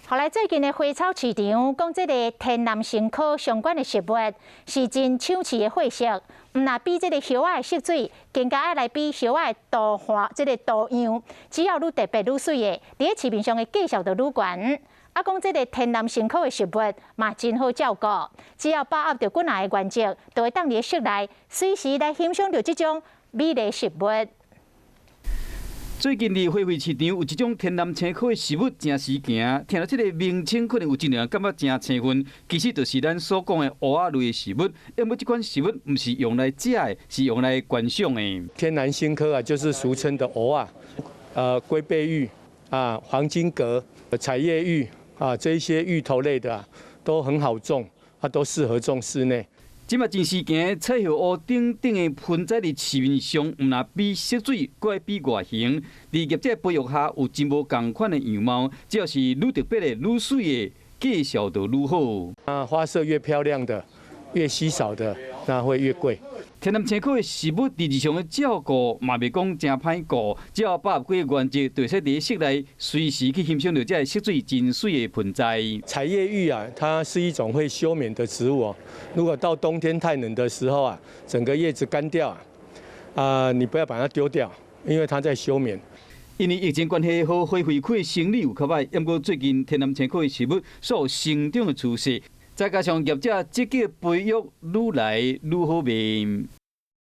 後來最近的花草市場講，這个天南星科相關的植物是真搶市的貨色，毋若比這个葉仔的色水，更加愛來比葉仔的圖畫，這个圖樣，只要愈特別愈媠的，佇咧市面上的價數就愈懸。啊，講這个天南星科的植物嘛真好照顧，只要把握著幾若个原則，就會當佇室內隨時來欣賞著這種美麗植物。最近佇花卉市場有一種天南星科的植物誠時行，聽著這个名稱可能有真濟人感覺誠生分，其實就是咱所講的芋仔類的植物。毋過這款植物毋是用來食的，是用來觀賞的。天南星科啊，就是俗稱的芋仔，龜背芋啊、黃金葛、彩葉芋啊，這一些芋頭類的啊，都很好種，啊，都適合種室內。這馬真時行，彩葉芋等等的盆栽佇市面上，毋若比色水，閣愛比外形。佇業者培育下，有真無仝款的樣貌，只要是愈特別的、愈媠的，價數就愈好。啊，花色越漂亮的，越稀少的，那會越貴。天南星科的植物，佇日常的照顧嘛，袂講誠歹顧，只要把握幾个原則，就會使佇室內隨時去欣賞著這个色水真媠的盆栽。彩葉芋啊，它是一種會休眠的植物哦。如果到冬天太冷的時候啊，整個葉子乾掉啊，啊，你不要把它丟掉，因為它在休眠。因為疫情關係，予花卉區生理有較歹，毋過最近天南星科的植物煞有成長的趨勢。再加上業者積極培育，愈來愈好賣。